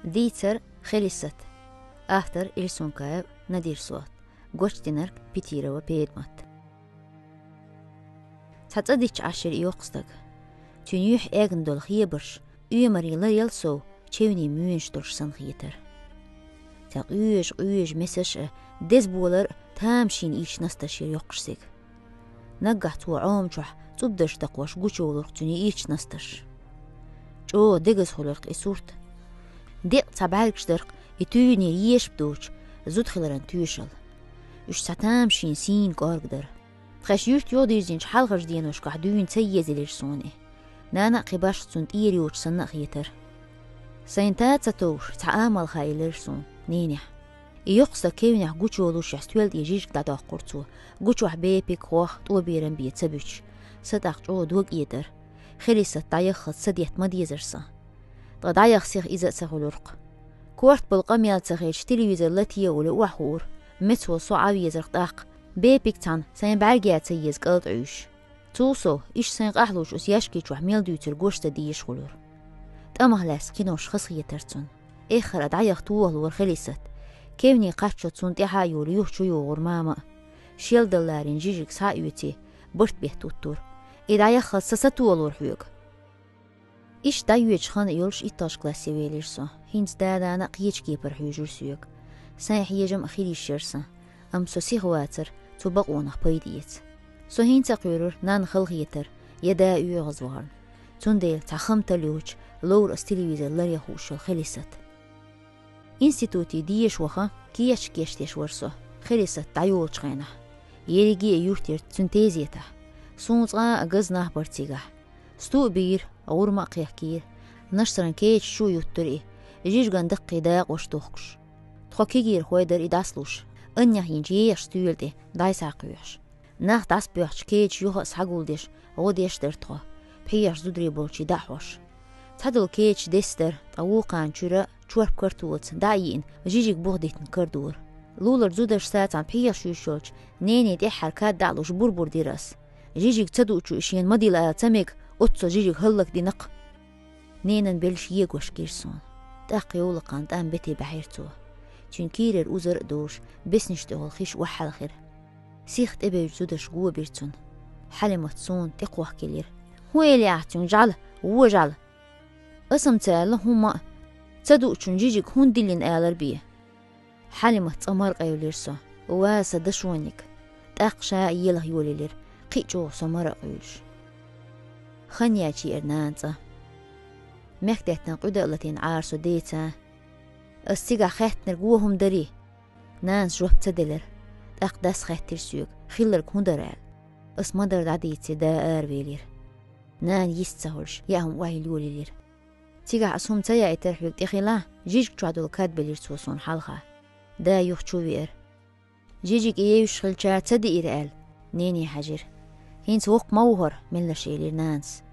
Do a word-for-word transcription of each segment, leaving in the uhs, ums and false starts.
Дийцар Хелисат. Автор Илсункаев Надир Суат. Гочдинарг Петирова Педмат. Цхьа цӀа дичча Ӏаш яра и йоккха стаг. Цуьнан юьхь эгна долу хебарш, оьмарий ларъял сов, чевнийн муьнаш долуш санна хетара. Цхьа къуьйжа-къуьйжа месаш а, деза болар а тамашийна ийча настарш яра йоккхуш стеган. Наггахь цо Ӏома чохь цӀубдарш дакхош гучуйовлура цуьнан ийча настарш. ЧӀогӀа дегаза хуьлура-кх и сурт. Деккъа цхьа бӀаьргаш дара-кх и туьйранера ешарш доцуш, зуда хиларан тоьшалла. Уьш цхьа тамашийна сийна кӀорга дара. Тхаьш юьртан юха дирзинчу хьалхарчу деношкахь дуьйна ца езаелира суна и. Нана а кхин башха цунна тӀера йоцуш санна а хетара. Сайна та а ца товш, цхьа амал хаийлира суна, ненехь. И йоккха стаг кевнехь гучуйовлушехь стоьла тӀе жижиг дӀадоккхура цо, гучохь бепиг, хох, тӀоберам бен ца буьтуш. Са тӀаккха чӀогӀа дог этӀара. Хелисат дӀаяххалц са детта ма дезара сан. Ткъа дӀаяха сиха иза а ца хуьлура-кх. Корта болу къамел ца хилча, телевизор лате а волий охьахуура. Меца волу со Ӏан везара-кх тӀаккха, бепиг цхьаьна сайн бӀаьрге ца еза кӀалтӀа Ӏуьйсуш. Цул сов, иштта сайн къахьлуш оцу яьшки чохь мел дуьйцург гуш ца дезаш хуьлура. ТӀамах лаьцна кинош хазахетара цунна. Эххар а дӀаяха тохалора Хелисат. Кевне кхаччалц цунна тӀаьхьа а йолий юха чу йогӀура мама а. Шел дала ларийна жижиг схьа а оьций, барт бетта туттура. И дӀаяххалц сан са тохалора хьоьга. Иштта дӀайоьдучу ханна йолуш итталгӀачу классе велира со. ХӀинца да-нана а кхечу кепара хьоьжура соьга. Сайн хьежам а хир йиш яра сан, амма со сиха вацара цу бакъонах пайда эца. Со хӀинца а кхоьрура нанна халахетар я да оьгӀазвахарна. Цундела цхьа хамталла йоцуш ловра ас телевизор ларъян хууш йолу Хелисат. Институте деша ваха, кечаш кечдеш вара со, Хелисат дӀайолучу хенахь. Ерриге а юрт яра цуьнан тезетахь. Суна цкъа а газа нах бара цигахь. Сту а бийра, гӀурма а кхехкийра. Нашсаран кечаш чу а юттура и, жижиган даккхий дакъош дохкуш. Тхо кегийрхой дара и дӀасалуш, аннех йинчу ехаш стоьла тӀе дӀай-схьай кхоьхьуш. Нах дӀасабоьхча кечаш юха а схьагулдеш, гӀо деш дара тхо, пхьегӀаш зударий болчий дӀа а хьош. Цхьадолу кечаш десса дара, ткъа вукхарна чуьра чорпа картолаца дӀа а йиъна, жижиг буха дитина кардора. Луларчу зударшца цхьаьна пхьегӀаш юьйш йолчу нене тӀаьххьара кад дӀа а луш бур-бур дира ас. Жижиг ца дуучу и шена ма дила ала ца мега, оццо жижиг хӀаллакдина-кх. Ненан белш егош гира суна. ТӀаккха йовлакхана тӀам бете баьхьира цо. Цуьнан кийрара узар а долуш, беснаш тӀехула хиш охьахьалхира. Сиха тӀебевллачу зударша го бира цунна. Хьалимат суна тӀекхохкаелира. ХӀун элий ахь цуьнга, жӀаьла, вон жӀаьла? Ас-м ца аьлла хӀумма а. Ца дуучун жижиг хӀунда диллина алар бен? Хьалимат цкъа маракъевлира со. Ва сан дашониг! ТӀаккха ша а елах йолаелира, кхин а чӀогӀа со маракъуьйлуш. Хан яьча еара нана цкъа. Мехкдаьттан къуьда а латийна Ӏара со деца. Ас цигахь хаьттинарг вон хӀума дарий? Нанас жоп ца делира. ТӀаккха дас хаьттира соьга, хилларг хӀун дара аьлла. Ас ма-дарра дӀадийций, да аравелира. Нана йист ца хуьлуш, яа хӀума охьайилла йолаелира. Цигахь ас хӀума ца яийтара хьоьга тӀе хилахь, жижиг чохь долу кад белира цо суна хьалха. Да юха чу веара. Жижиг и евзаш хилчара ца диира аьлла, нене хьаьжира. ХӀинца воккха ма ву хӀара, меллаша элира нанас.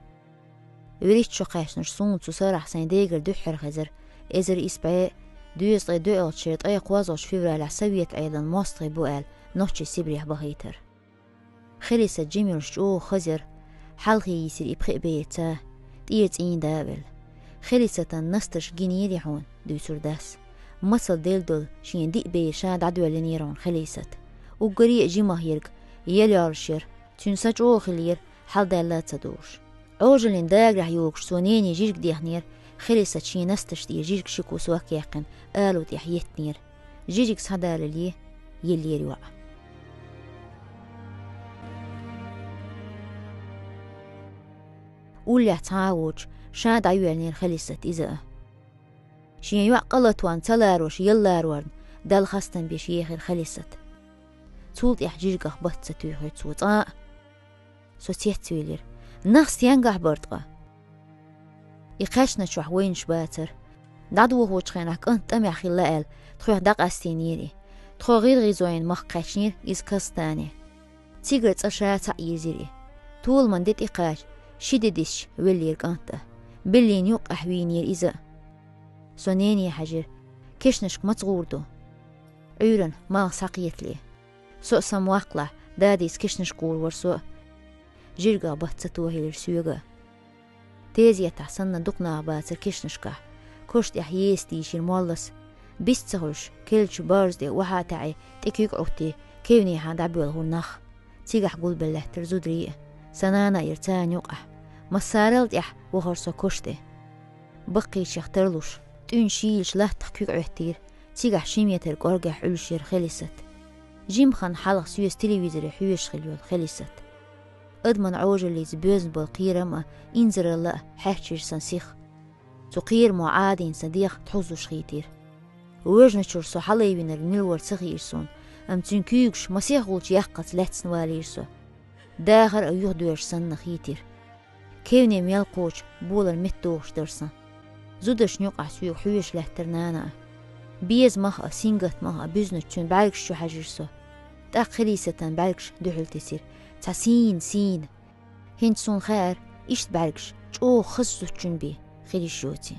ВуьрхӀитта шо кхаьчнарш суна цу сарахь сайн дегара дуьххьара хезара, эзар исс бӀе дезткъе доьалгӀачу шеран ткъе кхоалгӀачу февралехь Совет Ӏедалан мостагӀий бу аьлла, нохчий Сибрехь бахийтар. Хелисат жима йолуш чӀогӀа хаза яра, хьалхе йийсира и пхи бер ца, тӀера цӀийнда а велла. Хелисатан настарш гинера хьуна, дуьйцура дас. Мацалла делла долу шен диъ бер ша дӀадоьллинера хьуна Хелисат. Уггаре а жимах ерг ял йолуш яра, цуьнан са чӀогӀа хилира, хьалдаьлла а ца долуш. Ӏожаллин дагрехь йогуш цо нене жижиг дехнера, Хелисат шен настарш тӀера жижиг ши кусок яьккхина, алу тӀехь еттинера. Жижиг схьадалале, еллера йоӀ. Уллехь цхьа а воцуш, ша дӀайоьллинера Хелисат иза а. Шен йоӀ къа латван ца ларош ял ларорна, Далла хастам беш ехира Хелисат. Цул тӀаьхьа жижигах бац ца туьйхира цо цкъа а. Со цецвелира. Нах стенгахь бара ткъа? И кхаьчначохь вайнаш бацара. ДӀадохочу хенахь кӀант тӀамехь хилла аьлла, тхоьх дӀакъастийнера и. Тхо гӀир-гӀизойн махка кхаьчнера иза Казахстане. Цигара цкъа ша цхьаъ йирзира и. Толаман де тӀекхача, ши де дисча веллера кӀант а. Беллина юккъехь вийнера иза а. Со нене хьаьжира: «Кешнашка маца гӀур ду?» «Ӏуьйранна, малх схьакхетале». Со а самаваккхалахь, дадийца кешнашка гӀур вара со а. Жижигах бац ца тухийлира соьга а. Тезетахь санна дукха нах бацара кешнашкахь. Коша тӀехь еса дийшира моллас. Бист ца хуьлуш, керлачу бовза тӀе охьа а таӀий, тӀе куьг Ӏуттий, кевнехьа дӀабоьлхура нах. Цигахь гулбелла лаьттара зударий а, сан нана а яра царна юкъахь. Массарал а тӀехь вахара со коша тӀе. Баккхийчех тарлуш, тӀуьна шийлачу латтах куьг Ӏоьттийра, цигахь ши метр кӀоргехь Ӏуьллуш яра Хелисат. Жимма хан хьалха соьца телевизоре хьоьжуш хилла йолу Хелисат. Адаман Ӏожаллица боьзна болу кхерам а, инзаралла а хьаьрчира сан сих. Цу кхерамо Ӏадийна сан дегӀ тхьуззуш хийтира. Вожначуьра со хьалайвинарг мила вара ца хиира суна, амма цуьнан куьйгаш масех гӀулч яккхалц лаьцна валийра со. Дахар а юхадоьжуш санна хийтира. Кевне мел кхочу болар меттадохуш дара сан. Зударшна юкъахь соьга хьоьжуш лаьттара нана а. Безамах а, сингаттамах а буьзначу цуьнан бӀаьргаш чу хьаьжира со. ТӀаккха Хелисатан бӀаьргаш дуьхьал тесира. Цхьа сийна, сийна. ХӀинца суна хаьара, иштта бӀаьргаш чӀогӀа хазачу зудчун бен хир йиш йоций.